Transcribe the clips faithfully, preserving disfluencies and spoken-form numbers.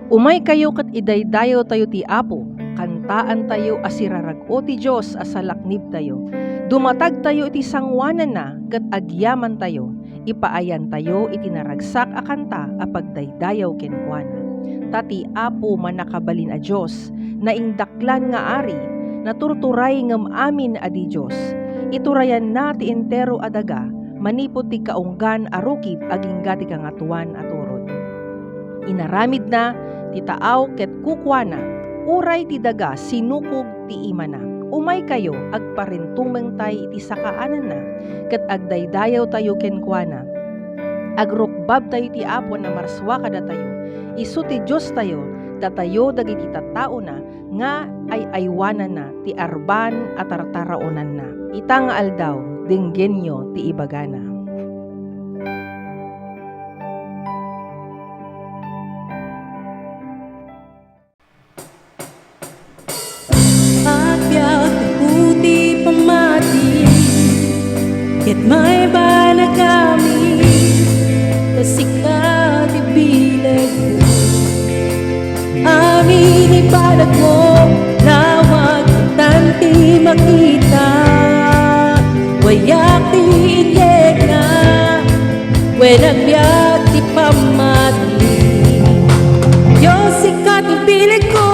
Umaykayo ket idaydayawtayo ti Apo, kantaantayo a sirarag-o ti Dios a salaknibtayo. Dumatagtayo iti sangoananna ket agyamantayo. Ipaayantayo iti naragsak a kanta a pagdaydayaw kenkuana. Ta ti Apo Mannakabalin a Dios, naindaklan nga Ari, naturturay ngem amin a di Dios. Iturayanna ti entero a daga, manipud ti kaunggan a rukib agingga ti Kangatoan a Turod. Inaramidna ti taaw ket kukuana, uray ti daga sinukog ti imana. Umaykayo, agparintumengtay iti sakaananna, ket agdaydayawtayo kenkuana. Agrukbabtayo ti Apo a namarsua kadatayo, isu ti Diostayo, datayo dagiti tattaona nga ay-aywananna ti arban a tartaraonanna. Ita nga aldaw, denggenyo ti ibagana. Agbiag ti pammati, ket maibana kami, ta sika ti bilegko. Amin ipadagmo, lawag tan ti makita. Wayak ti inyegna, wen agbiag ti pammati. Dios, sika ti bilegko.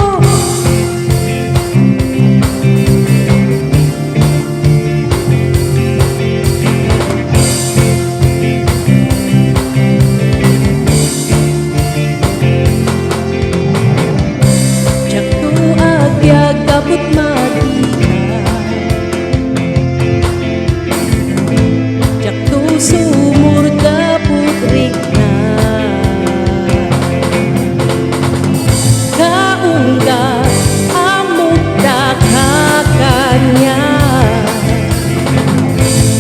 Diakto agbiag gapu ta makita. Diakto sumurot gapu ta rikna. Kaungga, ammok daka kaniak.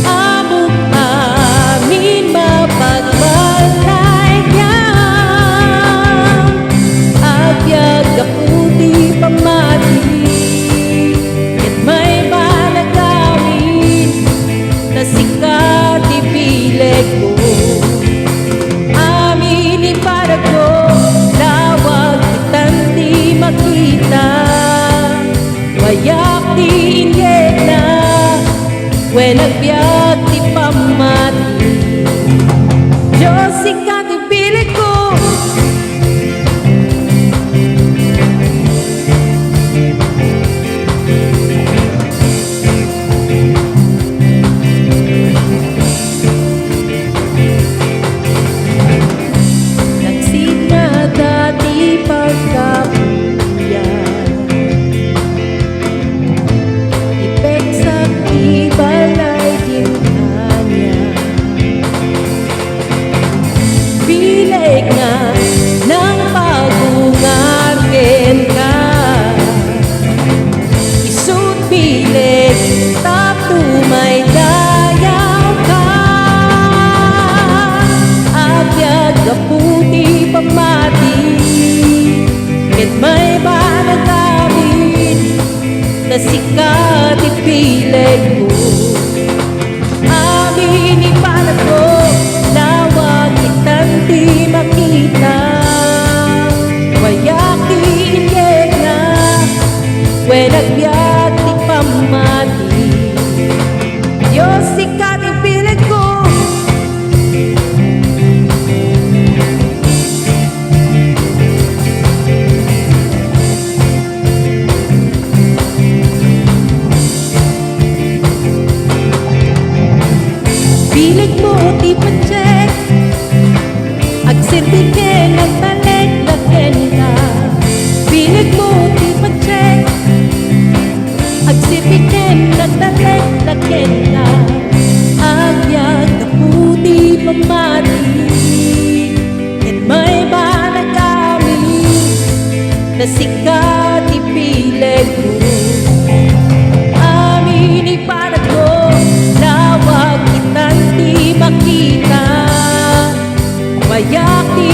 Ammok amin mapagbalayam. Agbiag gapu ti pammati, ket maibana kami, ta sika ti bilegko. Amin ipadagmo, lawag tan ti makita. Wayak ti inyegna, wen agbiag ti pammati. Dios, sika ti bilegko. Nagsidnga dati pagkapuyan. Ipeksak ti balay ti kaniak. Bilegna nang pagungar kenka. Isu't bileg tapno maidayawka. Agbiag gapu ti pammati, ket maibana kami, ta sika ti bilegko. Amin ipadagmo, lawag tan ti makita. Wayak ti inyegna, wen agbiag ti pammati. Dios, sika ti bilegko. Bilegmo ti patiek, agserbi ken agtalek kenka. Bilegmo ti patiek, agserbi ken agtalek kenka. Agbiag gapu ti pammati, ket maibana kami, ta sika ti bilegmo. Amin ipadagmo, lawag tan ti makita. Wayak ti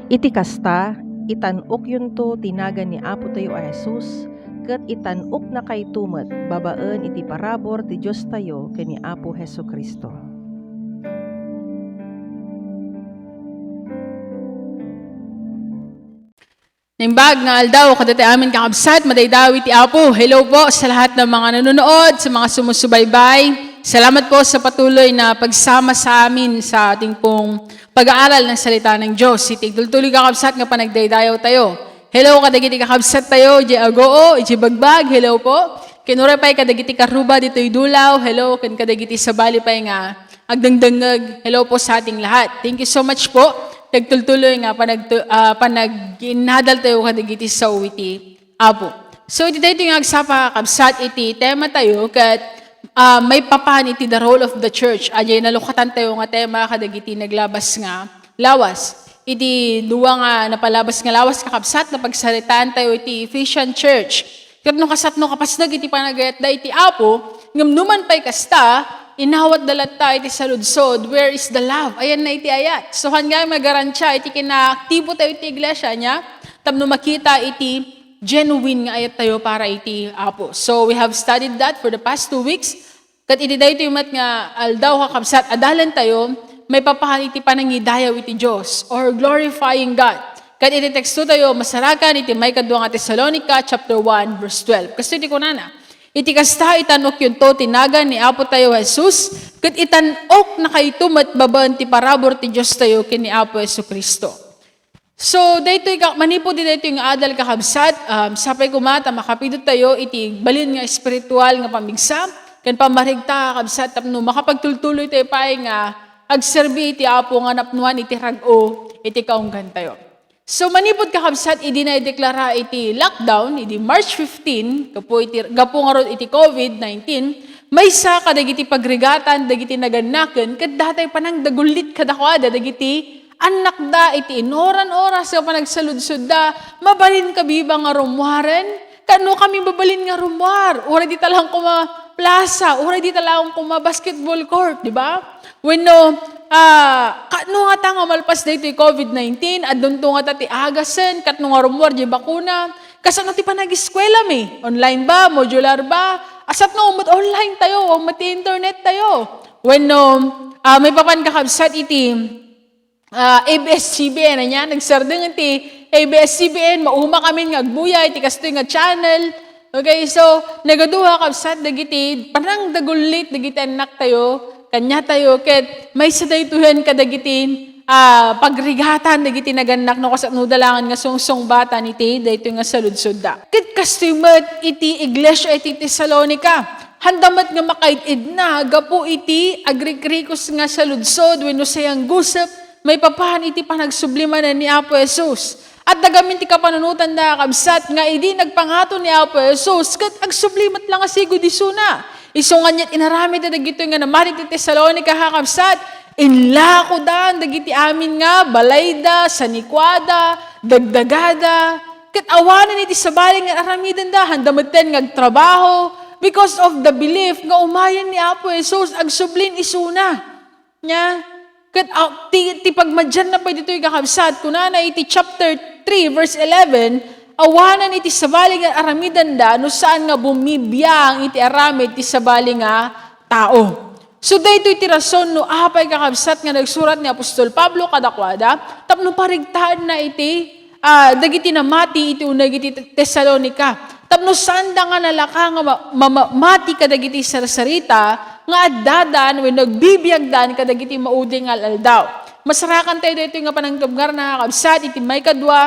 Iti kasta, itan-okyonto ti nagan ni Apotayo a Jesus, ket itan-oknakayto met babaen iti parabur ti Diostayo ken ni Apo Jesu-Cristo. Naimbag nga aldaw kadatayo amin, kakabsat, madaydayaw iti Apo. Hello po sa lahat ng mga nanonood, sa mga sumusubaybay. Salamat po sa patuloy na pagsama sa amin sa ating pong pag-aaral ng Salita ng Diyos. Iti tultuloy, kakabsat, nga panagdaydayaw tayo. Hello kadagiti kakabsat tayo, iti Agoo, iti Bagbag. Hello po. Ken uray pay kadagiti karuba ditoy Dulao. Hello, ken kadagiti sabali pay nga agdengdengngeg. Hello po sa ating lahat. Thank you so much po. Nagtultuloy nga panagtu-, ah, panag-inadal tayo kadagiti sao iti Apo. So, iti daytoy nga agsapa, kabsat, iti tema tayo, ket, ah, maipapan iti the role of the church. Adiay nalukatan tayo nga tema kadagiti naglabas nga lawas. Iti dua nga napalabas nga lawas, kakabsat, napagsaritaan tayo iti Ephesian church. Ket no kasatno kapasnag iti panagayatda iti Apo, ngem numan pay kasta, inawatda latta iti saludsod, "Where is the love?" Ayanna iti ayat. So, haan nga nga garantia iti kinaaktibo tayo iti iglesia, ania? Tapno makita iti genuine nga ayat tayo para iti Apo. So, we have studied that for the past two weeks. Ket iti daytoy met nga aldaw, kakabsat, adalan tayo, maipapan iti panangidayaw iti Dios, or glorifying God. Ket iti teksto tayo, masarakan iti maikadua nga Tesalonica, chapter one, verse twelve. Kastoy ti kunana, "Iti kasta, itan-okyonto ti nagan ni Apo tayo Jesus, ket itan-oknakayto met babaen ti parabur ti Dios tayo ken ni Apo Jesu-Cristo." So, daytoy ka, manipud daytoy nga adal, kakabsat, um, sapay koma ta makapidut tayo iti balin nga espiritual nga pamigsa ken pammarigta, kakabsat, tapno makapagtultuloy tayo pay nga agserbi iti Apo nga napnuan iti rag-o iti kaunggan tayo. So, manipud, kakabsat, idi naideklara iti lockdown, idi March fifteen, gapu iti, gapu ngarud iti covid nineteen, maysa kadagiti pagrigatan dagiti nagannaken ket datay panangdagullit kadakuada dagiti annakda iti inoran-oras nga panagsaludsodda. Mabalin kabiba nga rummuaren? Kano kami mabalin nga rummuar? Uray dita laeng koma plaza, uray dita laeng koma basketball court, di ba? Wenno, ah, kano ngata nga malpas daytoy covid nineteen, adunto ngata ti agasen, kano nga rummuar diay bakuna? Kasano ti panagiskuelami? Online ba? Modular ba? Asapno, met online tayo, met ti internet tayo. Wenno, ah, maipapan, kakabsat, iti ah, A B S C B N, ania, nagsardeng ti A B S C B N, maumaak amin nga agbuya iti kastoy nga channel. Okay, so, nagaduha, kabsat, dagiti panangdagullit dagiti annak tayo, kaniatayo, ket maysa daytoyen kadagiti, ah, pagrigatan dagiti nagannak no kasano da laeng nga sungsungbatan iti daytoy nga saludsodda. Ket kastoy met iti iglesia iti Tesalonica. Haanda met nga makaid-idna gapu iti agrikrikos nga saludsod wenno sayanggusep maipapan iti panagsubli manen ni Apo Jesus. Adda gamin ti kapanunotanda, kabsat, nga idi nagpangato ni Apo Jesus, ket agsubli met la nga sigud isuna. Isu ngarud inaramidda dagitoy nga namati iti Tesalonica, kakabsat, inlakodan dagiti amin nga balayda, sanikuada, dagdagada, ket awanen iti sabali nga aramidenda, haanda metten nga agtrabaho because of the belief nga umayen ni Apo Jesus, agsublin isuna. Nia? Ket, ah, ti, ti pagmadianna pay ditoy, kakabsat, kunana iti chapter three, verse eleven, "Awanen iti sabali nga aramidenda no saan nga bumibiang iti aramid ti sabali nga tao." So, daytoy ti rason no apay, kakabsat, nga nagsurat ni apostol Pablo kadakuada tapno parigtaenna iti ah, dagiti namati iti uneg iti Te-, Tesalonica. Tapno saanda nga nalaka nga ma-, ma-, ma-, mati kadagiti sarsarita nga addadan wenno agbibiagdan kadagiti maudi nga al-aldaw. Masarakan tayo daytoy nga panangtubngarna, kakabsat, iti maikadua,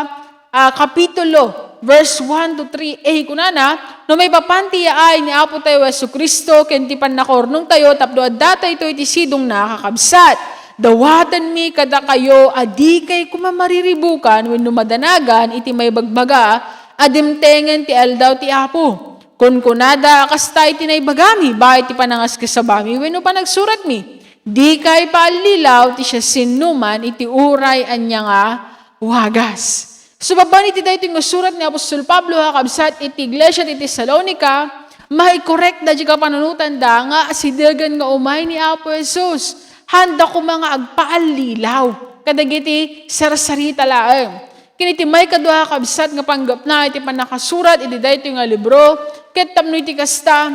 ah, kapitulo, verse one to three A. Kunana, "No maipapan ti yaay ni Apo tayo Jesu-Cristo ken ti pannakaurnong tayo tapno adda tayo iti sidongna, kakabsat, dawatenmi kadakayo a dikay koma mariribukan wenno madanagan iti maibagbaga a dimtengen ti aldaw ti Apo. Kunkunada a kasta iti naibagami baket ti panangaskasabami wenno panagsuratmi. Dikay paallilaw ti siasinoman iti uray ania nga wagas." So, babaen iti daytoy nga surat ni apostol Pablo, kakabsat, iti iglesia ti Tesalonica, maikorekda diay kapanunotanda nga asidegen nga umay ni Apo Jesus. Haanda koma nga agpaallilaw. kadagiti sarsarita laeng. Ken iti maikadua, kakabsat, nga panggepna iti pannakasurat iti daytoy nga libro, ket tapno iti kasta,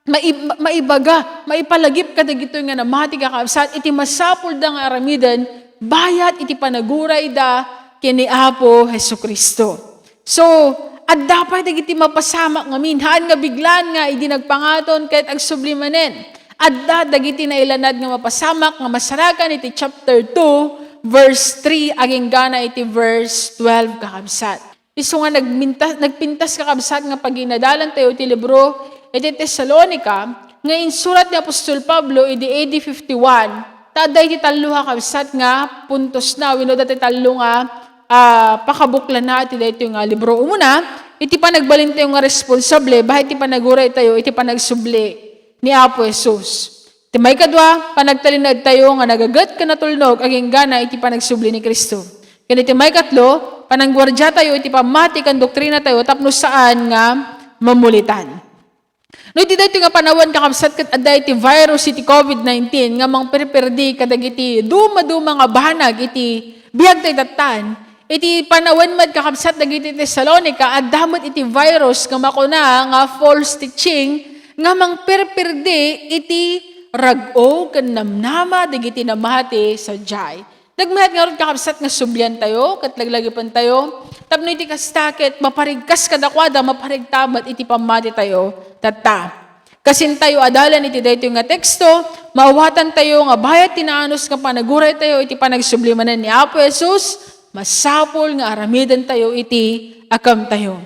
maib-, maibaga, maipalagip kadagitoy nga namati, kakabsat, iti masapulda nga aramiden bayat iti panagurayda ken ni Apo Jesu-Cristo. So, adda pay dagiti mapasamak ngamin, haan nga biglaan nga idi nagpangaton ket agsubli manen. Adda dagiti nailanad nga mapasamak nga masarakan iti chapter two, verse three, agenggana iti verse twelve, kakabsat. Isu nga nagminta-, nagpintas, kakabsat, nga paginadalantayo iti libro iti Tesalonica, nga insurat ni Apostol Pablo idi A D fifty-one, ta adda iti tallo, kakabsat, nga puntosna, wenno adda ti tallo nga, ah, pakabuklanna iti daytoy nga libro. Umuna, iti panagbalintayo nga responsable, baket iti panaguraytayo iti panagsubli ni Apo Jesus. Iti maikadua, panagtalinaedtayo nga nagaget ken natulnog agenggana iti panagsubli ni Cristo. Ken iti maikatlo, panangguardiatayo iti pammati ken doktrinatayo tapno saan nga mamulitan. No, iti daytoy nga panawen, kakabsat, ket adda iti virus iti covid nineteen nga mangperperdi kadagiti dumaduma nga banag iti biagtayo tattan, iti panawen met, kakabsat, dagiti Tesalonica, adda met iti virus nga makuna nga false teaching nga mangperperdi iti rag-o ken namnama dagiti namati sadiay. Nagmayat ngarud, kakabsat, nga subliantayo ket laglagipentayo tapno iti kasta ket maparigkas kadakuada, maparigta met iti pammatitayo tatta. Kasintayo adalan iti daytoy nga teksto, maawatantayo nga bayat ti naanus nga panaguraytayo iti panagsubli manen ni Apo Jesus, masapul nga aramidentayo iti akemtayo.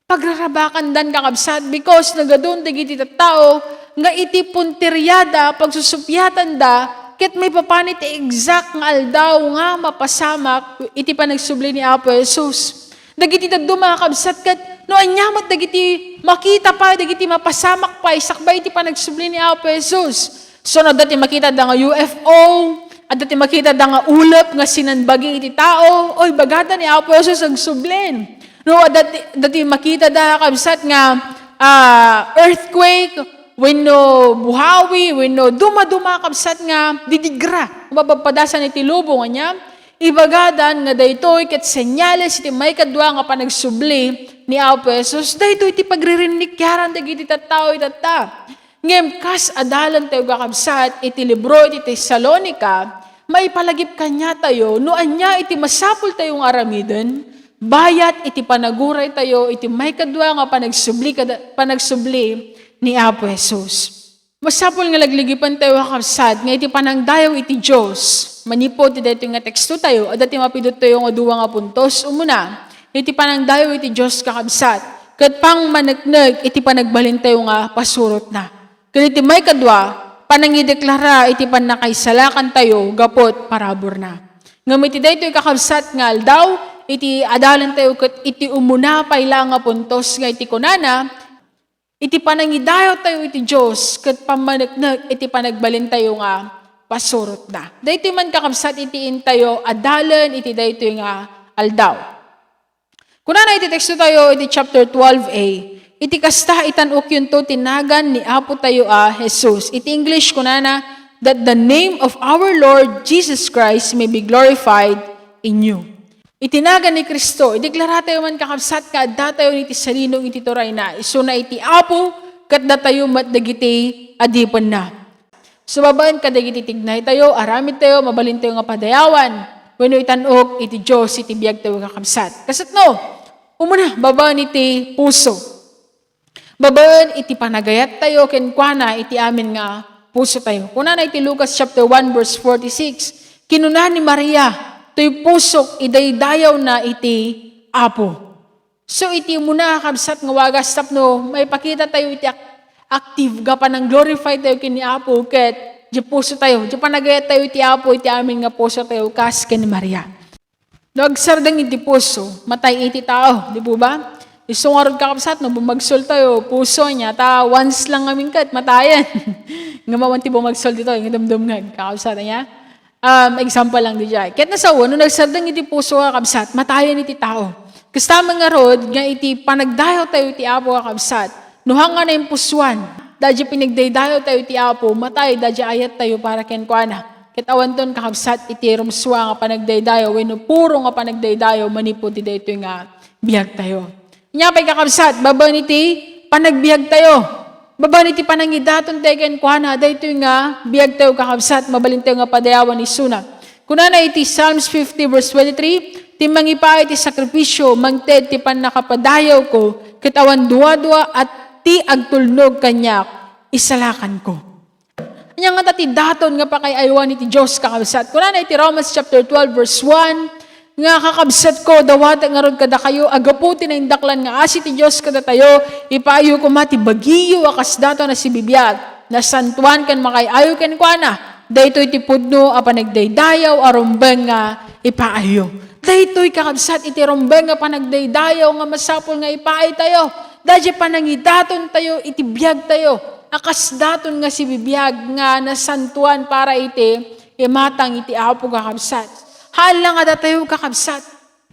Pagrarabakandan, kakabsat, because nagadun dagiti tattao nga iti punteriada, pagsusuppiatanda, ket maipapan iti exact nga aldaw nga mapasamak iti panagsubli ni Apo Jesus. Dagiti dadduma, kakabsat, ket no ania met dagiti makita pay, dagiti mapasamak pay sakbay iti panagsubli ni Apo Jesus. So, no adda ti makitada nga U F O, adda ti makitada nga ulep nga sinanbagi iti tao, oy, bagada ni Apo Jesus agsublen. No, adda ti, adda ti makitada, kabsat, nga, ah, earthquake, wenno buhawi, wenno dumaduma, kabsat, nga didigra, mapadpadasan iti lubong, ania? Ibagadan nga daytoy ket senyales iti maikadua nga panagsubli ni Apo Jesus. Daytoy ti pagririnnikiaran dagiti tattao itatta. Ngem kas adalantayo, kakabsat, iti libro iti Tesalonica, maipalagip kaniatayo no ania iti masapultayo nga aramiden, bayat iti panaguraytayo iti maikadua nga panagsubli kada, panagsubli ni Apo Jesus. Masapul nga laglagipentayo, kakabsat, nga iti panangdayaw iti Dios, manipud ti daytoy nga tekstotayo, adda ti mapiduttayo nga dua nga puntos. Umuna, iti panangdayaw iti Dios, kakabsat, ket pangmaneknek iti panagbalintayo nga pasurotna. Ken iti maikadua, panangideklara iti pannakaisalakantayo gapu iti paraburna. Ngem iti daytoy, kakabsat, nga aldaw, iti adalantayo ket iti umuna pay la nga puntos nga iti kunana, iti panangidayawtayo iti Dios ket pammaneknek iti panagbalintayo nga pasurotna. Daytoy man, kakabsat, iti intayo adalan iti daytoy nga aldaw. Kunana iti tekstotayo iti chapter twelve A, "Iti kasta, itan-okyonto ti nagan ni Apotayo a Jesus." Iti English, kunana, "That the name of our Lord Jesus Christ may be glorified in you." Iti nagan ni Cristo, ideklaratayo man, kakabsat, nga addatayo iti salinong iti turayna, isuna iti Apo, ket datayo met dagiti adipenna. So, babaen kadagiti tignaytayo, aramidtayo, mabalintayo nga padayawan, wenno itan-ok iti Dios iti biagtayo, kakabsat. Kasano? Umuna, babaen iti puso. Babaen iti panagayattayo kenkuana iti amin nga pusotayo. Kunana iti Lucas chapter one verse forty-six, kinuna ni Maria, "Toy pusok idaydayawna iti Apo." So, iti umuna, kabsat, nga wagas tapno maipakitatayo iti ak-, active nga panang-glorify tayo ken ni Apo ket di pusotayo, di panagayattayo iti Apo iti amin nga pusotayo kas ken ni Maria. No agsardeng iti puso, matay iti tao, di po ba? Isu ngarud, kakabsat, no bumagsoltayo, puso niya, ta once lang ngamin ket matayen. Nga mawan ti bumagsol dito, nga dumdumngeg, kakabsat niya. Um, example lang di jay. Ket nasawen, no nagsardeng iti puso, kakabsat, matayen iti tao. Kasta man ngarud nga iti panagdayawtayo iti Apo, kakabsat, no hanga naimpusuan, daydi pinagdaydayawtayo iti Apo, matay daydi ayattayo para kenkuana. Ket awanton, kakabsat, iti rumsua nga panagdaydayaw wenno puro nga panagdaydayaw manipud ti daytoy nga biagtayo. Ania pay, kakabsat, babaen iti panagbiagtayo, babaen iti panangidaton tayo kenkuana, daytoy nga biagtayo, kakabsat, mabalintayo nga padayawan isuna. Kunana iti Psalms fifty verse twenty-three, "Ti mangipaay ti sakrifisio, mangted ti pannakapadayawko, ket awan duadua a ti agtulnog kaniak, isalakanko." Ania ngata ti daton nga pakay-aywan iti Dios, kakabsat? Kunana iti Romans chapter twelve, verse one, nga, "Kakabsatko, dawatek ngarud kadakayo a gapu ti naindaklan nga asi ti Dios kadatayo, ipaayo koma ti bagiyo a kas daton a sibibiag, nasantoan ken makay-ayo kenkuana. Daytoy ti pudno a panagdaydayaw a rumbeng nga ipaayo." Daytoy, kakabsat, iti rumbeng nga panagdaydayaw nga masapul nga ipaay tayo. Daydiay panangidaton tayo iti biag tayo a kas daton nga sibibiag nga nasantoan para iti imatang iti Apo, kakabsat. Haan la nga datayo, kakabsat,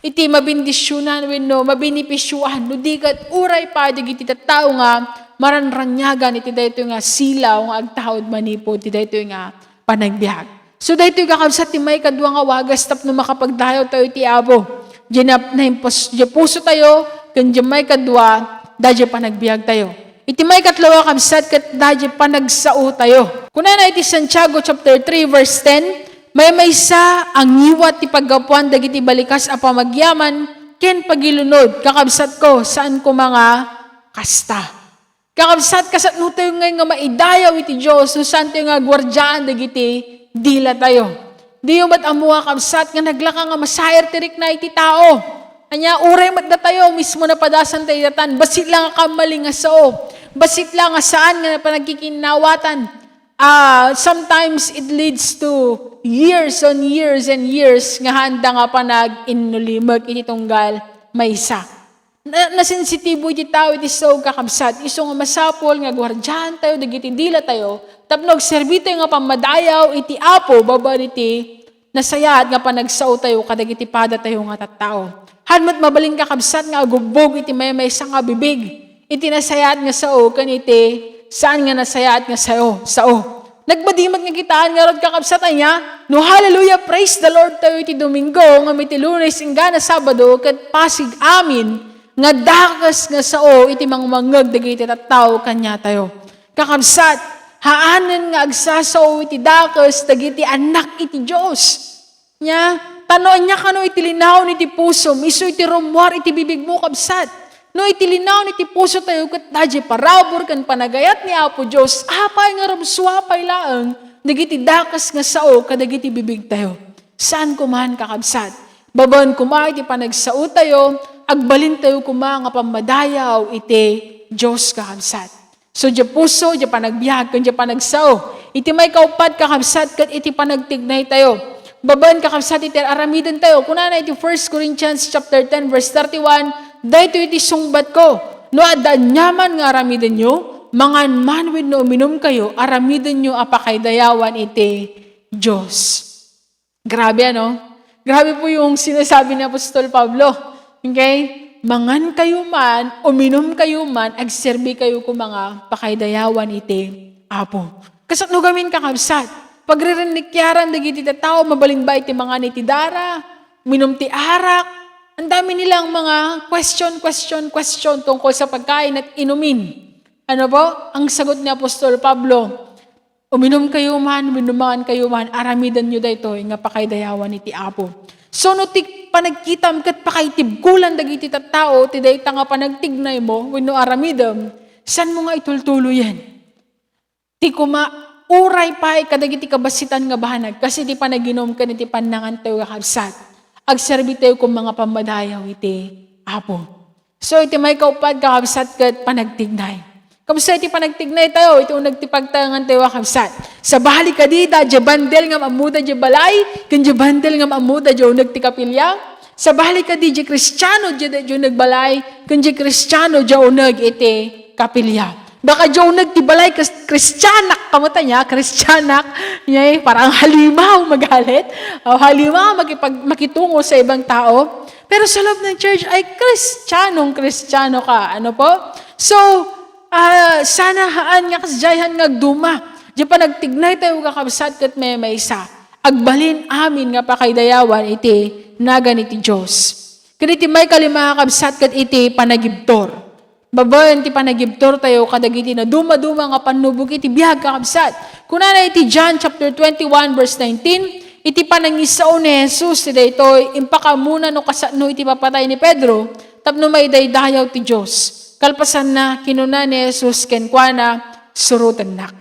iti mabendisionan wenno mabenepisioan, no di ket uray pay dagiti tattao nga maranraniagan iti daytoy nga silaw nga agtaud manipud ti daytoy nga panagbiag. So, daytoy, kakabsat, ti maikadua nga wagas tapno makapagdayaw tayo iti Apo. Diay nap-, naimpos-, diay puso tayo, ken diay maikadua, daydiay panagbiag tayo. Iti maikatlo, kakabsat, ket daydiay panagsao tayo. Kunana iti Santiago chapter three, verse ten, "Maymaysa a ngiwat ti paggapuan dagiti balikas a pamagyaman ken pagilunod, kakabsatko, saan koma nga kasta." Kakabsat, kasano tayo ngay nga maidayaw iti Dios no saan tayo nga guardian dagiti dila tayo? Diyo met ammo, kakabsat, nga naglaka nga masair ti rikna iti tao? Ania, uray met datayo mismo napadasan tayo datan, bassit la nga kammalinga sao, bassit la nga saan nga panagkikinnawatan. Ah, sometimes it leads to years on years and years nga haanda nga panag-innulimek iti tunggal maysa. Na-, nasensitibo iti tao iti sao, kakabsat. Isu nga masapul nga guardian tayo dagiti dila tayo tapno agserbi tayo nga pammadayaw iti Apo babaen iti nasayaat nga panagsao tayo kadagiti pada tayo nga tattao. Haan met mabalin, kakabsat, nga agubbog iti maymaysa nga bibig iti nasayaat nga sao ken iti saan nga nasayaat nga sao, sao. Nagmadi met nga kitaan ngarud, kakabsat, aya, no hallelujah, praise the Lord tayo iti Domingo, ngem iti Lunes inggana Sabado ket pasig amin nga dakes nga sao iti mangmangngeg dagiti tattao kaniatayo. Kakabsat, haanen nga agsasao iti dakes dagiti annak iti Dios. Nia, ta no ania kano iti linaon iti pusom, isu iti rummuar iti bibigmo, kabsat. No iti linaon iti puso tayo ket daydiay parabur ken panagayat ni Apo Dios, apay nga rumsua pay laeng dagiti dakes nga sao kadagiti bibig tayo. Saan koman, kakabsat. Babaen koma iti panagsao tayo, agbalin tayo koma nga pammadayaw iti Dios, kakabsat. So, diay puso, diay panagbiag, ken diay panagsao. Iti maikauppat, kakabsat, ket iti panagtignay tayo. Babaen, kakabsat, iti aramiden tayo. Kunana iti First Corinthians chapter ten, verse thirty-one, "Daytoy iti sungbatko, no adda aniaman nga aramidenyo, mangan man wenno uminumkayo, aramidenyo a pakaidayawan iti Dios." Grabe, ano? Grabe po yung sinasabi ni Apostol Pablo. Okay? Mangan kayo man, uminom kayo man, agserbi kayo koma nga pakaidayawan iti Apo. Kasano gamin, kakabsat? Pagririnnikiaran dagiti tattao, mabalin ba iti mangan iti dara, uminom ti arak? Ang dami nilang mga question, question, question tungkol sa pagkain at inumin. Ano po? Ang sagot ni Apostol Pablo, "Uminom kayo man, wenno mangan kayo man, aramidenyo daytoy nga pakaidayawan iti Apo." So, no ti panagkitam ket pakaitibkolan dagiti tattao ti dayta nga panagtignaymo wenno aramidem, saanmo nga itultuloyen? Ti koma, uray pay kadagiti kabassitan nga banag, kas iti panaginum ken iti pannangan tayo, kakabsat, agserbi tayo koma nga pammadayaw iti Apo. So, iti maikauppat, kakabsat, ket panagtignay. Kamusta iti panagtignay tayo? Iti uneg ti pagtaengan tayo, kakabsat. Sabali kadi, daydiay bandel nga ammoda diay balay, ken diay bandel nga ammoda diay uneg ti kapilya? Sabali kadi, diay Kristiano diay, diay uneg balay, ken diay Kristiano diay uneg iti kapilya? Baka diay uneg ti balay, Kris-, Kristianak, kamuta niya? Kristianak, niya, eh, parang halimaw, magalit. O, halimaw, makipag-, makitungo sa ibang tao. Pero sa loob ng church ay Kristianong Kristiano ka. Ano po? So, ah, sana haan nga kasdiay nga agduma. Diay panagtignay tayo, kakabsat, ket maymaysa. Agbalin amin nga pakaidayawan iti nagan iti Dios. Ken iti maikalima, kakabsat, ket iti panagibtur. Babaen ti panagibturtayo kadagiti nadumaduma nga pannubog iti biag, kakabsat. Kunana iti John chapter twenty-one, verse nineteen, iti panangisao ni Jesus ti daytoy, impakaamuna no kasano iti papatay ni Pedro tapno maidaydayaw ti Dios. Kalpasanna, kinuna ni Jesus kenkuana, "Surotennak."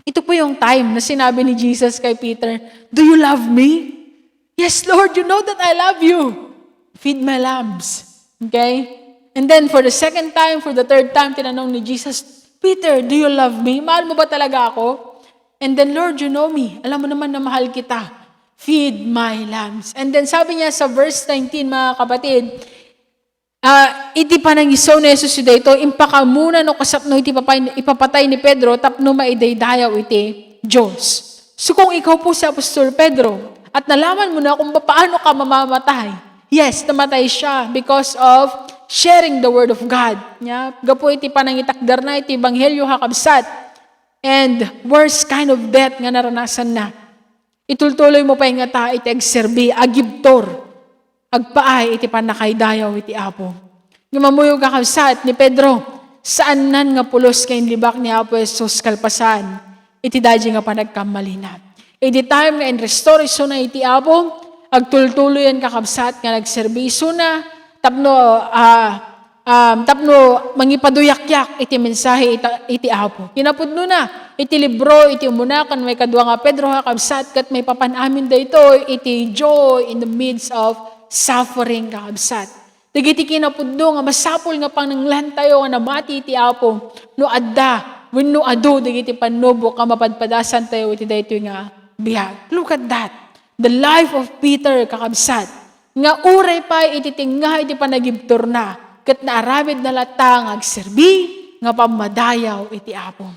Ito po yung time na sinabi ni Jesus kay Peter, "Do you love me?" "Yes, Lord, you know that I love you. Feed my lambs." Okay? And then for the second time, for the third time, tinanong ni Jesus, "Peter, do you love me? Mahal mo ba talaga ako?" And then, "Lord, you know me. Alam mo naman na mahal kita. Feed my lambs." And then sabi niya sa verse nineteen, mga kapatid, ah, iti panangisao ni Jesus daytoy, impakaamuna no kasano iti papay-, ipapatay ni Pedro tapno maidaydayaw iti Dios. So kung ikaw po si Apostol Pedro at nalaman mo na kung paano ka mamamatay, yes, namatay siya because of sharing the word of God. Nya, gapu iti panangitakderna iti ebanghelio, kakabsat. And worst kind of death nga naranasanna. Itultuloy mo pay ngata iti agserbi, agibtur, agpaay iti pannakaidayaw iti Apo. Ngem ammoyo, kakabsat, ni Pedro, saannan nga pulos nga inlibak ni Apo Jesus kalpasan iti daydi nga panagkammalina. Idi time nga in-restore isuna iti Apo, agtultuloyen, kakabsat, nga nagserbi isuna tapno, ah, um, tapno mangipaduyakyak iti mensahe ita-, iti Apo. Kinapudnona, iti libro iti umuna ken maikadua nga Pedro, kakabsat, ket maipapan amin daytoy iti joy in the midst of suffering, kakabsat. Dagiti kinapudno nga masapul nga pananglantayo nga namati iti Apo no adda wenno adu dagiti pannubok nga mapadpadasantayo iti daytoy nga biag. Look at that. The life of Peter, kakabsat, nga uray pay iti tengnga iti panagibturna, ket naaramidna latta nga agserbi nga pammadayaw iti Apo.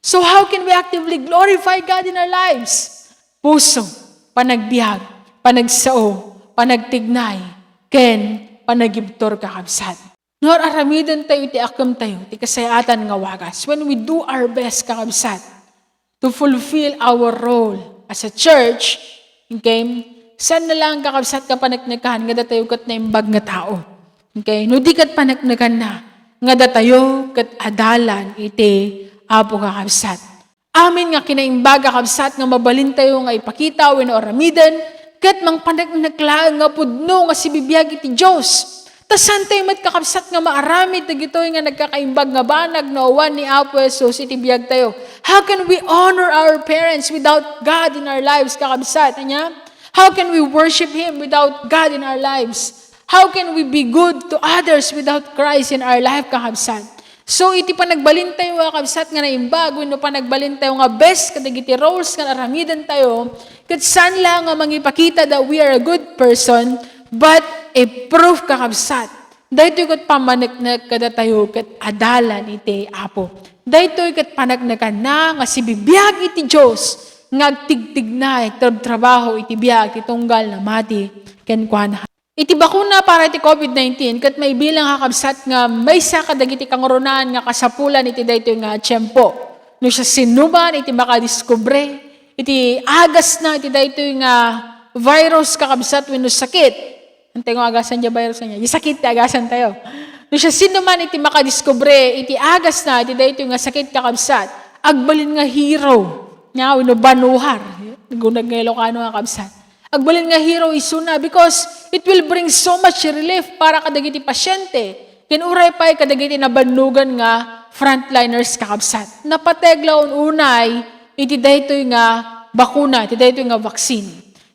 So how can we actively glorify God in our lives? Puso, panagbiag, panagsao, panagtignay, ken panagibtur, kakabsat. No ar-aramidentayo iti akemtayo, ti kasayaatan nga wagas, when we do our best, kakabsat, to fulfill our role as a church, okay, saan na lang, kakabsat, nga paneknekan nga datayo ket naimbag nga tao. Okay? No di ket paneknekanna nga datayo ket adalan iti Apo, kakabsat. Amin nga kinaimbag, kakabsat, nga mabalintayo nga ipakita wenno aramiden ket mangpaneknek laeng nga pudno nga sibibiag iti Dios. Ta saantayo met, kakabsat, nga maaramid dagitoy nga nagkakaimbag nga banag no awan ni Apo Jesus iti biagtayo. How can we honor our parents without God in our lives, kakabsat? Ania? How can we worship Him without God in our lives? How can we be good to others without Christ in our life, kakabsat? So, iti panagbalintayo, kakabsat, nga naimbag wenno panagbalintayo nga best kadagiti roles nga aramidentayo, ket saan la nga mangipakita that we are a good person, but a proof, kakabsat. Daytoy ket pammaneknek kadatayo ket adalan iti Apo. Daytoy ket paneknekanna nga sibibiag iti Dios nga agtigtignay, agtrabtrabaho iti biag ti tunggal namati kenkuana. Iti bakuna para iti covid nineteen, ket maibilang, kakabsat, nga maysa kadagiti kangrunaan nga kasapulan iti daytoy nga tiempo. No siasinoman iti makadiskubre iti agasna iti daytoy nga virus, kakabsat, wenno sakit. Antay nga agasan diay virus niya? Diay sakit ti agasantayo. No siasinoman iti makadiskubre iti agasna iti daytoy nga sakit, kakabsat, agbalin nga hero. Nya, wenno banuhar. Nagunag nga Ilocano nga, kakabsat. Agbalin nga hero isuna because it will bring so much relief para kadagiti pasyente. Ken uray pay kadagiti nabannogan nga frontliners, kakabsat. Napateg la unay iti daytoy nga bakuna, iti daytoy nga vaccine.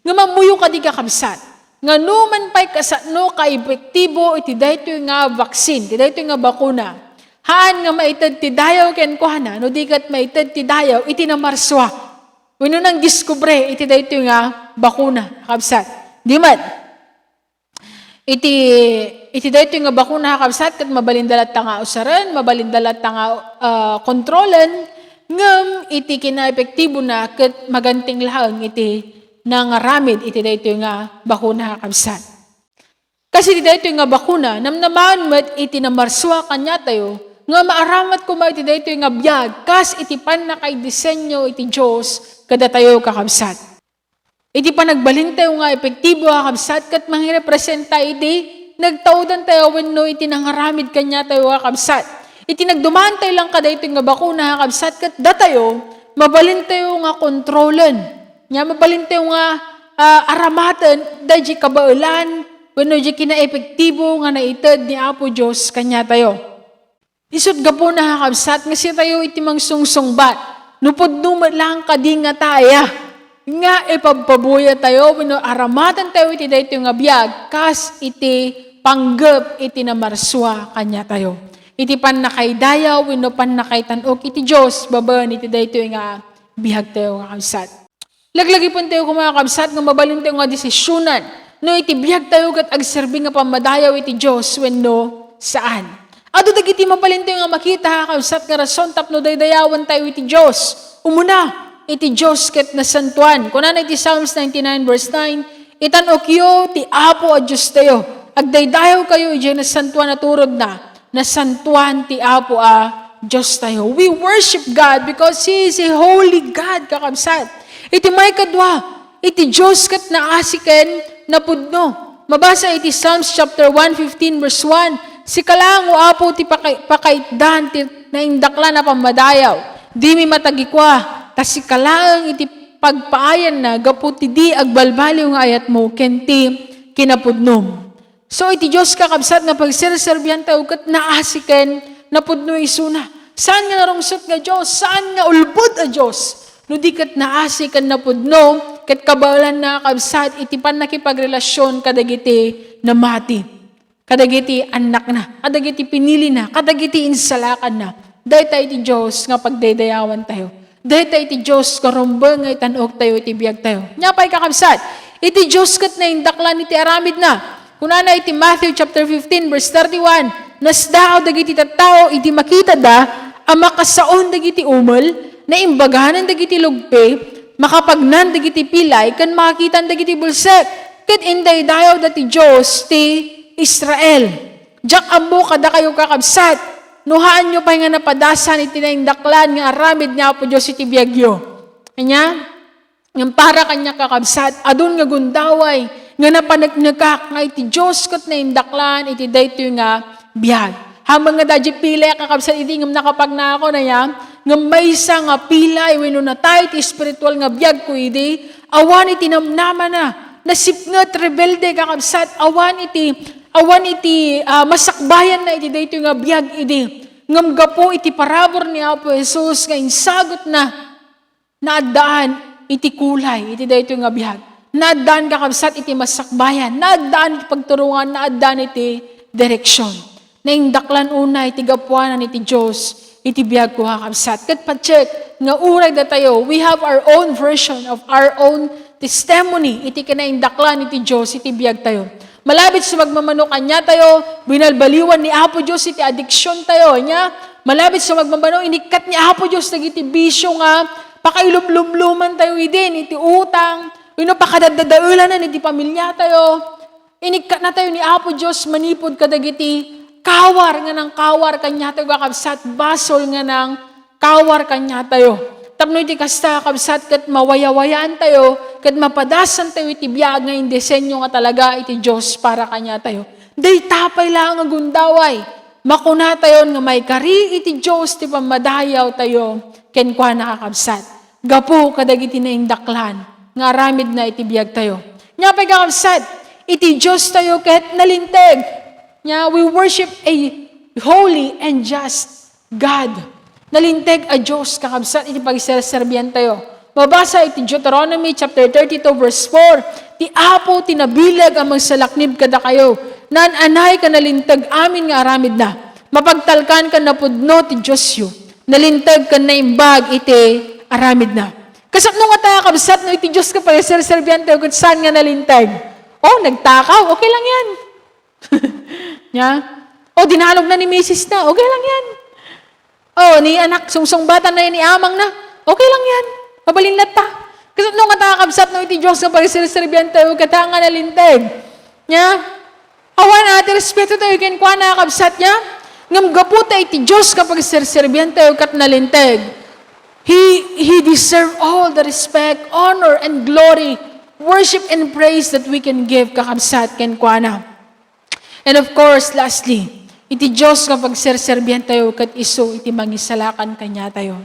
Ngem ammoyo kadi, kakabsat, nga no man pay kasano kaepektibo iti daytoy nga vaccine, iti daytoy nga bakuna, haan nga maited ti dayaw kenkuana, no di ket maited ti dayaw iti namarsua. Wenno nangdiskubre iti daytoy nga bakuna, kakabsat. Di met. Iti, iti daytoy nga bakuna, kakabsat, ket mabalinda latta nga usaren, mabalinda latta nga, ah, kontrolen, ngem iti kinaepektibona ket maganting laeng iti nangaramid iti daytoy nga bakuna, kakabsat. Kas iti daytoy nga bakuna, namnamaen met iti namarsua kaniatayo nga maaramat koma iti daytoy nga biag kas iti pannakaidisenyo iti Dios kadatayo, kakabsat. Iti panagbalintayo nga epektibo, kakabsat, ket mangirepresenta iti nagtaudantayo wenno iti nangaramid kaniatayo, kakabsat. Iti nagdumantayo lang kadaytoy nga bakuna, kakabsat, ket datayo, mabalintayo nga kontrolen. Nya, mabalintayo nga, ah, aramaten daydi kabaelan wenno di kinaepektibo nga naited ni Apo Dios kaniatayo. Isut' gapuna, kakabsat, nga siatayo iti mangsungsungbat. No pudno met laeng kadi nga taya, nga ipabpabuyatayo wenno aramatentayo iti daytoy nga biag kas iti panggep iti namarsua kaniatayo. Iti pannakaidayaw wenno pannakaitan-ok iti Dios babaen iti daytoy nga biagtayo, kakabsat. Laglagipentayo koma, kakabsat, nga mabalintayo nga desisionan no iti biagtayo ket agserbi nga pammadayaw iti Dios wenno saan. Adu dagiti mabalintayo nga makita, kakabsat, nga rason tapno daydayawentayo iti Dios. Umuna, iti Dios ket nasantoan. Kunana iti Psalms ninety-nine verse nine, "Itan-okyo ti Apo a Diostayo. Agdaydayawkayo idiay nasantoan a turodna." Nasantoan ti Apo a Diostayo. We worship God because He is a holy God, kakabsat. Iti maikadua, iti Dios ket naasi ken napudno. Mabasa iti Psalms chapter one fifteen verse one, "Sika laeng, O Apo, ti paka-, pakaitdan ti naindaklan a pammadayaw. Dimi matagikua, ta sika laeng iti pagpaayanna gapu ti di agbalbaliw nga ayatmo ken ti kinapudnom." So, iti Dios, kakabsat, nga pagserserbiantayo ket naasi ken napudno isuna. Saan nga narungsot nga Dios? Saan nga ulbod a Dios? No di ket naasi ken napudno, ket kabaelanna, kakabsat, iti pannakipagrelasyon kadagiti namati, kadagiti annakna, kadagiti pinilina, kadagiti insalakanna. Dayta iti Dios nga pagdaydayawantayo. Dayta iti Dios nga rumbeng nga itan-oktayo iti biagtayo. Nia pay, kakabsat, iti Dios ket naindaklan iti aramidna. Kunana iti Matthew chapter fifteen, verse thirty-one, "Nasdaaw dagiti tattao idi makitada a makasaon dagiti umel, naimbaganan dagiti lugpi, makapagnan dagiti pilay, ken makakitan dagiti bulsek, ket indaydayawda ti Dios ti Israel." Diak ammo kadakayo, kakabsat, no haanyo pay nga napadasan iti naindaklan nga aramid ni Apo Dios iti biagyo. Ania? Ngem para kaniak, kakabsat, adun nga gundaway nga napaneknekak nga iti Dios ket naindaklan iti daytoy nga biag. Amangan nga daydi pilay, kakabsat, idi ngem nakapagnaak, ania, ngem maysa nga pilay wenno natay ti espiritual nga biagko idi, awan iti namnamana, nasipnget, rebelde, kakabsat, awan iti, awan iti, ah, masakbayanna iti daytoy nga biag idi. Ngem gapu iti parabur ni Apo Jesus nga insagutna, naaddaan iti kulay iti daytoy nga biag. Naaddaan, kakabsat, iti masakbayan. Naaddaan iti pagturongan, naaddaan iti direksion. Naindaklan unay ti gapuanan iti Dios iti biagko, kakabsat. Ket patiek nga uray datayo, we have our own version of our own testimony iti kinaindaklan iti Dios iti biagtayo. Malabit sumagmamano kaniatayo, binalbaliwan ni Apo Dios iti adiksiontayo, ania? Malabit sumagmamano, inikkat ni Apo Dios dagiti bisio nga pakailumlumlumantayo idin, iti utang, wenno pakadaddadaelanan iti pamiliatayo. Inikkatnatayo ni Apo Dios manipud kadagiti kawar nga nangkawar kaniatayo, kakabsat, basol nga nangkawar kaniatayo. Tapno iti kasta, kakabsat, ket mawayawayaantayo, ket mapadasantayo iti biag nga indisenyo nga talaga iti Dios para kaniatayo. Dayta pay laeng nga gundaway, makunatayon nga maikari iti Dios ti pammadayawtayo kenkuana, kakabsat, gapu kadagiti naindaklan nga aramidna iti biagtayo. Nia pay, kakabsat, iti Diostayo ket nalinteg. Nia, we worship a holy and just God. Nalinteg a Dios, kakabsat, iti pagserserbiantayo. Mabasa iti Deuteronomy chapter thirty-two, verse four, "Ti Apo ti nabileg a mangsalaknib kadakayo. Naan-anay ken nalinteg amin nga aramidna. Mapagtalkan ken napudno ti Diosyo. Nalinteg ken naimbag iti aramidna." Kasapno ngata, kakabsat, no iti Dios nga pagserserbiantayo ket saan nga nalinteg? Oh, nagtakaw, okay lang yan. Nia? O, dinalog na ni misis na. Okay lang yan. O, ni anak, sungsungbatan na ni amang na. Okay lang yan. Mabalin latta. Kasapno ngata, kakabsat, no iti Dios nga pagserserbiantayo ket saan nga nalinteg? Nia? Awan a ti respetotayo kenkuana, kakabsat, nia? Ngem gapu ta iti Dios nga pagserserbiantayo ket nalinteg. He, he deserve all the respect, honor, and glory worship and praise that we can give, kakabsat, kenkuana. And of course, lastly, iti Dios nga pagserserbiantayo ket isu iti mangisalakan kaniatayo.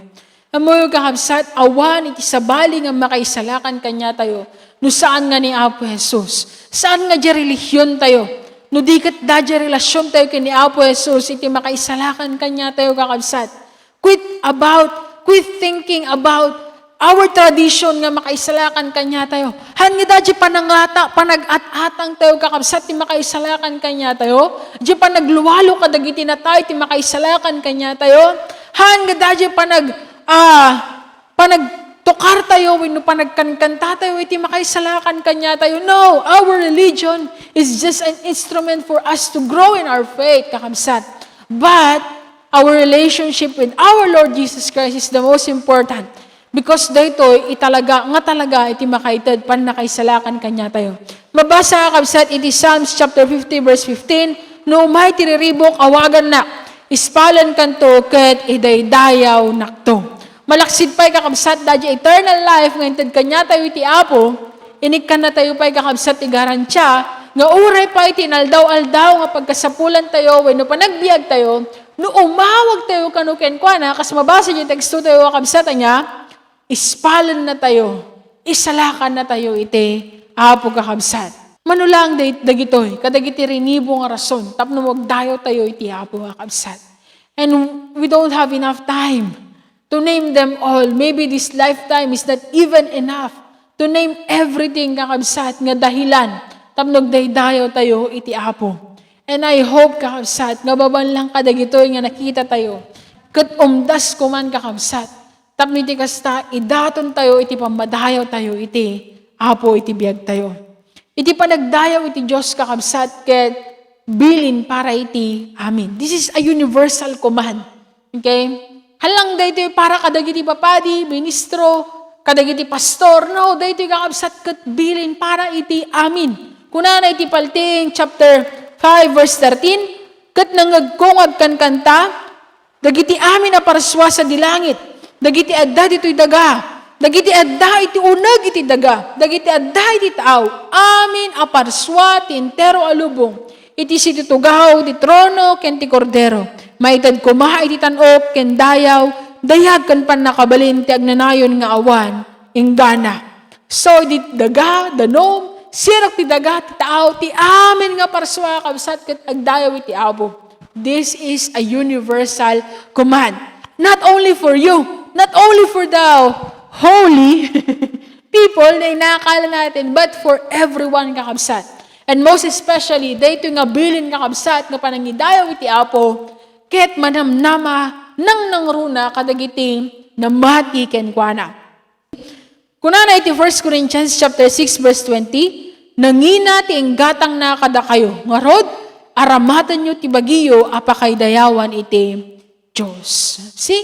Ammoyo, kakabsat, awan iti sabali nga makaisalakan kaniatayo no saan nga ni Apo Jesus. Saan nga diay relihiontayo, no di ket diay relasiontayo ken ni Apo Jesus iti makaisalakan kaniatayo, kakabsat. Quit about, quit thinking about our tradition nga makaisalakan kaniatayo. Haan nga diay panangata, panag-at-atangtayo, kakabsat, ti makaisalakan kaniatayo. Diay panaglualo kadagiti natay ti makaisalakan kaniatayo. Haan nga diay panag-, ah, panagtukartayo wenno panagkankantatayo iti makaisalakan kaniatayo. No, our religion is just an instrument for us to grow in our faith, kakabsat. But our relationship with our Lord Jesus Christ is the most important. Because daytoy italaga nga talaga iti makaited pannakaisalakan kaniatayo. Mabasa, kakabsat, iti Psalms chapter fifty, verse fifteen, "No umay ti riribuk, awagannak, ispalenkanto ket idaydayawnakto." Malaksid pay, kakabsat, daydiay eternal life nga inted kaniatayo iti Apo, inikkannatayo pay, kakabsat, ti garantia nga uray pay iti inaldaw-aldaw nga pagkasapulantayo wenno panagbiagtayo, no umawagtayo kano kenkuana, kas mabasa iti tekstotayo, kakabsat, ania, ispalennatayo, isalakannatayo iti Apo, kakabsat. Mano laeng day-, dagitoy, kadagiti rinibo nga rason tapno agdayawtayo iti Apo, kakabsat. And we don't have enough time to name them all. Maybe this lifetime is not even enough to name everything, kakabsat, nga dahilan tapno agdaydayawtayo iti Apo. And I hope, kakabsat, nga babaen lang kadagitoy nga nakitatayo, ket umdasko man, kakabsat, tapno iti kasta, idatontayo iti pammadayawtayo iti Apo iti biagtayo. Iti panagdayaw iti Dios, kakabsat, ket bilin para iti amin. This is a universal command. Okay? Haan lang daytoy para kadagiti papadi, ministro, kadagiti pastor. No, daytoy, kakabsat, ket bilin para iti amin. Kunana iti Paltiing chapter five, verse thirteen, "Ket nangngegko nga agkankanta dagiti amin a parsua sadi langit, dagiti adda ditoy daga, dagiti adda iti uneg iti daga, dagiti adda iti taaw, amin a parsua ti entero a lubong, iti situtugaw ti trono ken ti Kordero. Maited koma iti tan-ok ken dayaw, dayag ken pannakabalin ti agnanayon nga awan inggana." So, di daga, danum, sirok ti daga, ti taaw, ti amin nga parsua, kabsat, ket agdayaw iti Apo. This is a universal command. Not only for you, not only for the holy people na inakal natin, but for everyone, kakabsat. And most especially, daytoy nga bilin, kakabsat, nga panangidayaw iti Apo, ket manamnama, nangnangruna kadagiti namati kenkuana. Kunana iti First Corinthians chapter six, verse twenty, "Nangina ti inggatangna kadakayo, ngarud, aramatenyo ti bagiyo a pakaidayawan iti Dios." See?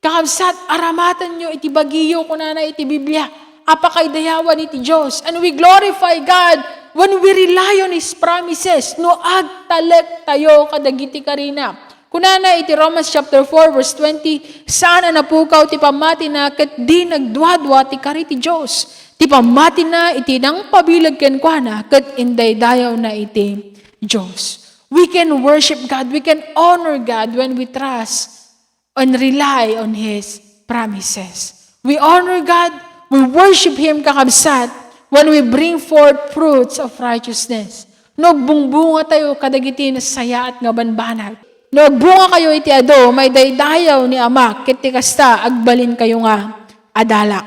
Kakabsat, aramatenyo iti bagiyo, kunana iti Biblia, a pakaidayawan iti Dios. And we glorify God when we rely on His promises. No agtalektayo kadagiti karina. Kunana iti Romans chapter four, verse twenty, "Saan a napukaw ti pammatina ket di nagduadua ti kari ti Dios. Ti pammatina iti nangpabileg kenkuana ket indaydayawna iti Dios." We can worship God, we can honor God when we trust and rely on His promises. We honor God, we worship Him, kakabsat, when we bring forth fruits of righteousness. No agbungbungatayo kadagiti nasayaat nga banbanag. No agbungakayo iti adu, maidaydayaw ni Amak, ket ti kasta, agbalinkayo nga adalak.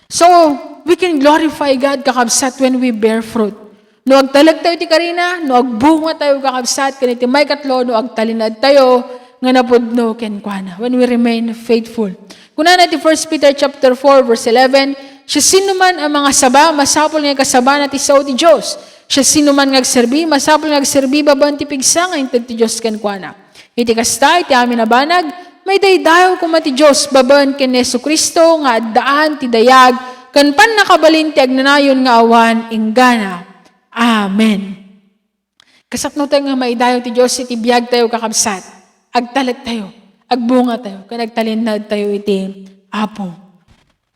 So, we can glorify God, kakabsat, when we bear fruit. No agtalektayo ti karina, no agbungatayo, kakabsat, ken iti maikatlo, no agtalinaedtayo nga napudno kenkuana, when we remain faithful. Kunana iti First Peter chapter four, verse eleven, "Siasinoman a mangasaba, masapul nga ikasabana ti sao ti Dios. Siasinoman nga agserbi, masapul nga agserbi babaen ti pigsa nga inted ti Dios kenkuana." Iti kasta, iti amin a banag, maidaydayaw koma ti Dios babaen ken ni Jesu-Cristo nga addaan ti dayag ken pannakabalin ti agnanayon nga awan inggana. Amen. Kasapnotayo nga maidayaw ti Dios iti biagtayo, kakabsat, agtalektayo, agbungatayo, ken agtalinaedtayo iti Apo.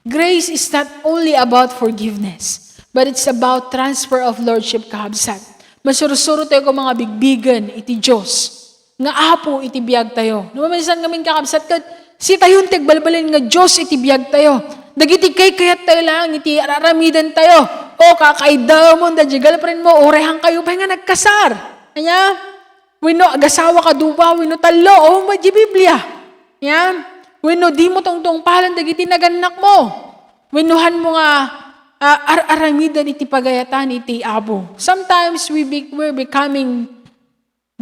Grace is not only about forgiveness, but it's about transfer of lordship, kakabsat. Masursuro tayo ken mga bigbigen iti Dios nga Apo iti biag tayo. No, maminsan ngamin, kakabsat, ket sitayon ti agbalbalin nga Dios iti biag tayo. Dagiti kaykayat tayo lang iti ar-aramiden tayo. O, kakaidamon da di girlfriend mo, uray han kayo pay nga nagkasar. Ania? Wenno agasawa ka duwa, wenno tallo, o, met di Biblia. Ania? Wenno dimo tungtungpalan dagiti nagannak mo. Wenno han mo nga, ah, ar-aramiden iti pagayatan iti Apo. Sometimes we be-, we're becoming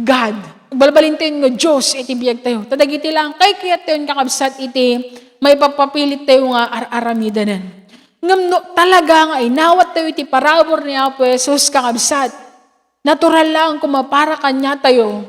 God. Balbalintayon nga Dios iti biag tayo. Ta dagiti lang kaykayat tayon, kakabsat, iti maipapapilit tayo nga ar-aramidanan. Ngem no talaga nga inawat tayo iti parabur ni Apo Jesus, kakabsat, natural lang koma para kaniatayo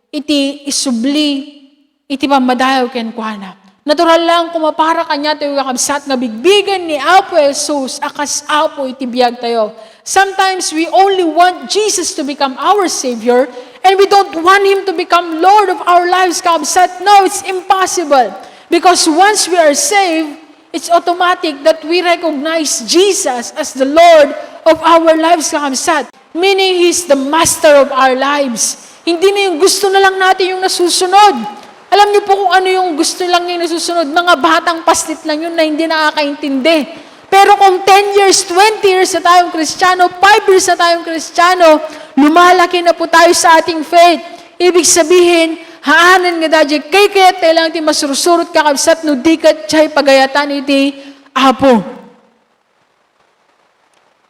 iti isubli iti pammadayaw kenkuana. Natural lang koma para kaniatayo, kakabsat, nga bigbigen ni Apo Jesus a kas Apo iti biag tayo. Sometimes we only want Jesus to become our Savior, and we don't want Him to become Lord of our lives, kakabsat. No, it's impossible. Because once we are saved, it's automatic that we recognize Jesus as the Lord of our lives, kakabsat. Meaning, He's the master of our lives. Hindi na yung gusto na lang natin yung nasusunod. Alam niyo po kung ano yung gusto lang yung nasusunod? Mga batang paslit lang yun na hindi nakakaintindi. Pero kung ten years, twenty years na tayong Kristiyano, five years na tayong Kristiyano, lumalaki na po tayo sa ating faith. Ibig sabihin, haanen nga daydiay, kaykayat tayo lang ti masursurot, kakabsat, no di ket diay pagayatan iti Apo.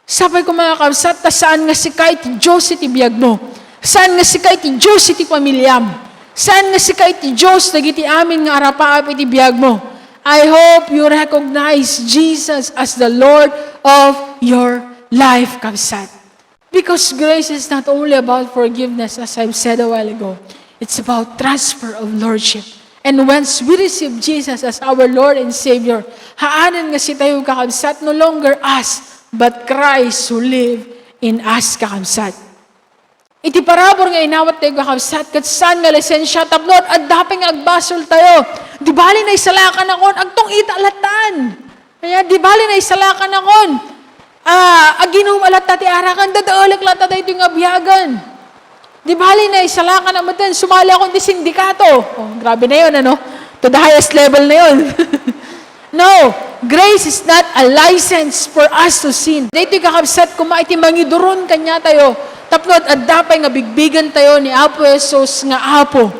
Sapay ko, mga kabsat, ta saan nga sika iti Dios iti biag mo. Saan nga sika iti Dios iti pamiliam. Saan nga sika iti Dios dagiti amin nga arapaap iti biag mo. I hope you recognize Jesus as the Lord of your life, kabsat. Because grace is not only about forgiveness, as I've said a while ago. It's about transfer of lordship. And once we receive Jesus as our Lord and Savior, haanen nga sitayo, kakabsat, no longer us, but Christ who live in us, kakabsat. Iti parabur nga inawat tayo, kakabsat, ket saan nga lisensia tapno ad-, adda pay nga agbasol tayo. Di bali naisalakanakon, agtong ita lattan. Kaya di bali naisalakanakon. Ah, aginum a latta ti arakan, dadaelek latta daytoy nga biagen. Di bali naisalakan a metten, sumali akon ti sindikato. Oh, grabe na yun, ano? To the highest level na yun. No, grace is not a license for us to sin. Daytoy, kakabsat, koma iti mangiduron kaniatayo tapno ad-, adda pay nga bigbigen tayo ni Apo Jesus nga Apo,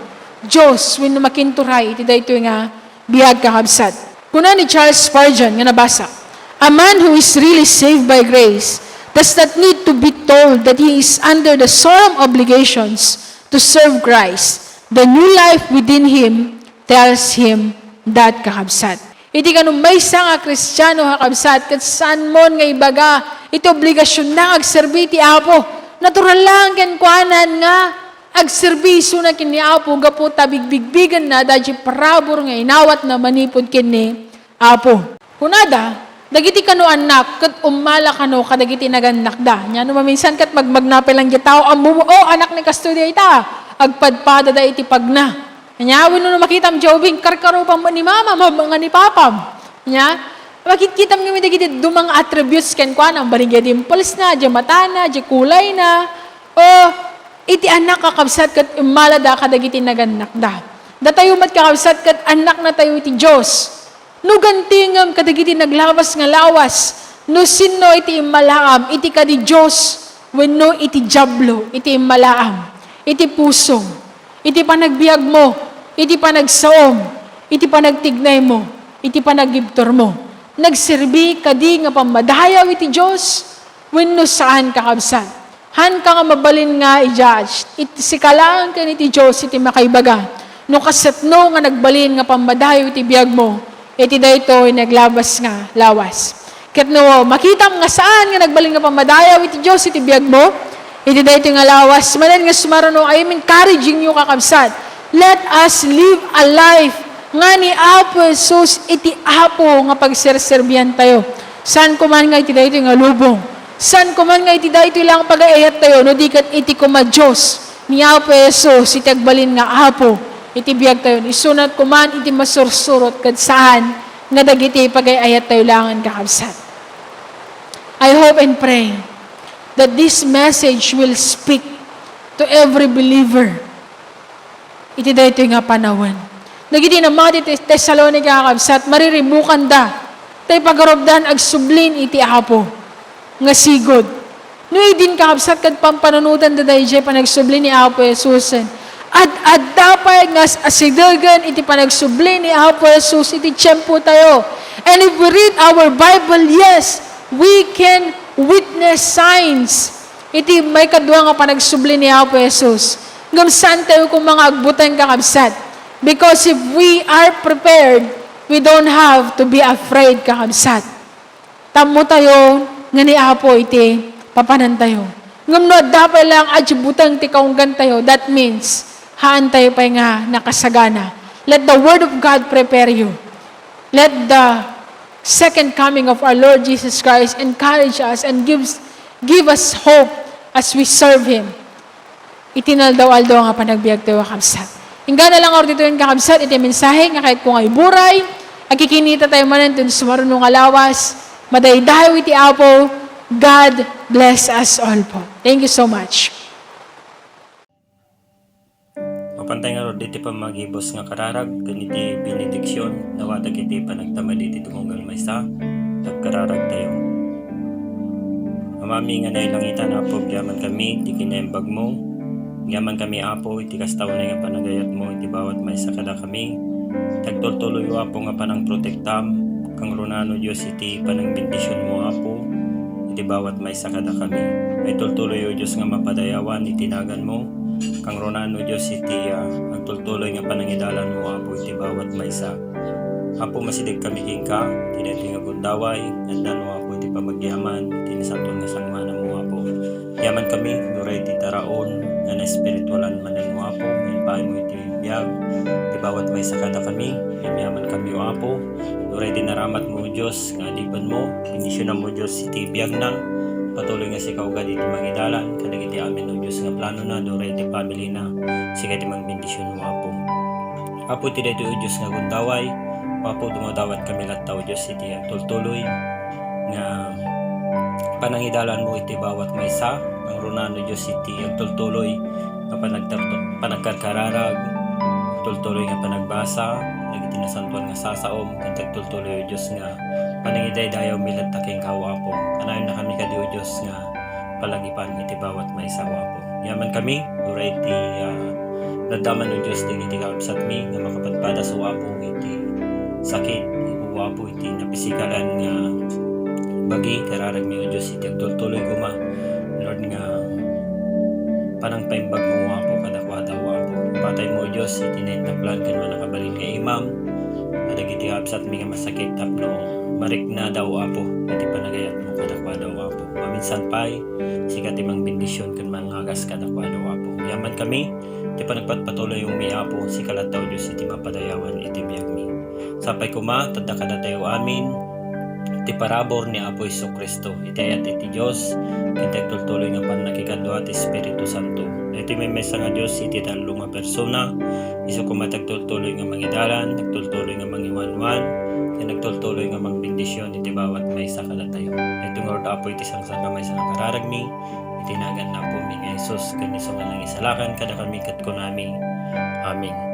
Dios, wenno makinturay iti daytoy nga biag, kakabsat. Kuna ni Charles Spurgeon nga nabasa, "A man who is really saved by grace does not need to be told that he is under the solemn obligations to serve Christ. The new life within him tells him that," kakabsat. Iti kano maysa nga Kristiano, kakabsat, ket saanmon nga ibaga iti obligasionna nga agserbi iti Apo. Natural lang kenkuana nga agserbi isuna ken ni Apo gapu ta bigbigbigenna daydi parabur nga inawatna manipud ken ni Apo. Kunada, dagiti kano annak ket ummala kano kadagiti nagannakda. Nia no maminsan ket magmagna pay lang diay tao, ammo, "Oh, anak ni kastoy dayta." Agpadpadada iti pagna. Nia wenno no makitam diay ubing, karkarupam met ni mamam, nga ni papam. Nia, makitkitam ngamin dagiti dadduma nga attributes kenkuana, balin diay dimples na, diay matana, diay kulayna. O, iti annak, kakabsat, ket immalada kadagiti nagannakda. Datayo met, kakabsat, ket annaknatayo iti Dios. No gantingem kadagiti naglabas nga lawas, no sinno iti immalaam, iti kadi Dios wenno iti Diablo iti immalaam, iti pusom, iti panagbiagmo, iti panagsaom, iti panagtignaymo, iti panagibturmo. Nagserbi kadi nga pammadayaw iti Dios wenno saan, kakabsat? Haanka nga mabalin nga i-judge. It-, sika laeng ken iti Dios iti makaibaga no kasano nga nagbalin nga pammadayaw iti biagmo iti daytoy naglabas nga lawas. Ket no makitam nga saan nga nagbalin nga pammadayaw iti Dios iti biagmo iti daytoy nga lawas, manen nga sumaruno, I am encouraging you, kakabsat. Let us live a life nga ni Apo Jesus iti Apo nga pagserserbiantayo. Saan ko man nga iti daytoy nga lubong. Saan ko man nga iti daytoy lang pagayattayo, no di ket iti koma Dios ni Apo Jesus iti agbalin nga Apo iti biagtayo. Isunat ko man iti masursurot ket saan nga dagiti pagay-ayattayo laengen, kakabsat. I hope and pray that this message will speak to every believer iti daytoy nga panawen. Dagiti namati ti Tesalonica, kakabsat, mariribukanda, tay pagarupdan agsublin iti Apo nga sigud. No idin, kakabsat, ket pampanunotanda daydiay panagsubli ni Apo Jesus, ad-adda pay nga as-, asidegen iti panagsubli ni Apo Jesus iti tiempotayo. And if we read our Bible, yes, we can witness signs iti maikadua nga panagsubli ni Apo Jesus. Ngem saantayo koma nga agbuteng, kakabsat. Because if we are prepared, we don't have to be afraid, kakabsat. Tammo tayo nga ni Apo iti papanantayo. Ngem no adda pay lang adi buteng ti kaunggantayo, that means, haantayo pay nga nakasagana. Let the word of God prepare you. Let the second coming of our Lord Jesus Christ encourage us and gives, give us hope as we serve Him iti naldaw-aldaw nga panagbiagtayo, kakabsat. Inggana lang nga ditoy, kakabsat, iti mensahe nga kayatko nga iburay. Agkikinita tayo manen iti sumaruno nga lawas. Madaydayaw iti Apo. God bless us all po. Thank you so much. Mapantay ngarud iti pammagibus nga kararag ken iti benediksion, nawatak iti panagtamad iti tumunggal maysa, agkararagtayo. Amami nga nailangitan, Apo, agyaman kami iti kinaimbagmo. Agyaman kami, Apo, iti kasta unay nga panagayatmo iti bawat maysa kadakami. Agtultuloyo, Apo, nga panangprotektam. Kangrunaan, O Dios, iti panangbendisionmo, Apo, iti bawat maysa kadakami. Agtultuloyo, O Dios, nga mapadayawan iti naganmo. Kangrunaan, O Dios, iti, ah, agtultuloy nga panangidalanmo, Apo, iti bawat maysa. Apo, masideg kami kenka, iti daytoy nga gundaway, ngandano, Apo, iti pamagyaman, iti nasantoan nga sangoananmo, Apo. Agyaman kami, uray iti taraon, nga naespiritualan manen, Apo, nga impaaymo iti biag, iti bawat maysa kadakami, agyaman kami, O Apo, uray iti naramatmo, O Dios, nga adipenmo, bendisionanmo, Dios, iti biagna, patuloy nga sika, O God, iti mangidalan, kadagiti amin, O Dios, nga planona, uray iti familina, sika iti mangbendisionmo, Apo. Apo, iti daytoy, O Dios, nga gundaway, Apo, dumadawat kami latta, O Dios, iti agtultuloy nga panangidalanmo iti bawat maysa. Kangrunaan, O Dios, iti agtultuloy nga panagtarto-, panagkarkararag, agtultuloy nga panagbasa dagiti nasantoan nga sasaom, ken agtultuloy, O Dios, nga panangidaydayawmi latta kenka, O Apo. Kanayonnakami kadi, O Dios, nga palagipan iti bawat maysa, O Apo. Agyaman kami, uray iti, ah, naddaman, O Dios, dagiti kakabsatmi nga makapadpadas, O Apo, iti sakit, O Apo, iti napisikalan nga bagi, kararagmi, O Dios, iti agtultuloy koma, Lord, nga panangpaimbagmo, O Apo, kadakuada, O Apo. Ipataymo, O Dios, iti naindaklan ken mannakabalin nga imam kadagiti kakabsatmi nga masakit tapno mariknada, O Apo, iti panagayatmo kadakuada, O Apo. Maminsan pay, sika ti mangbendision ken mangagas kadakuada, O Apo. Agyaman kami, ti panagpatpatuloymi, Apo, sika latta, O Dios, iti mapadayawan iti biagmi. Sapay koma, tadda kadatayo amin, ti parabur ni Apo Jesu-Cristo, iti ayat iti Dios, ken ti agtultuloy nga pannakikadua ti Espiritu Santo. Daytoy maymaysa nga Dios iti tallo nga persona, isu koma ti agtultuloy nga mangidalan, agtultuloy nga mangiwanwan, ken agtultuloy nga mangbendision iti bawat maysa kadatayo. Daytoy ngarud, Apo, iti sangsanna maysa nga kararagmi, iti nagan ni Apomi nga Jesus, ken isu nga nangisalakan kadakami ket kunami, Amen.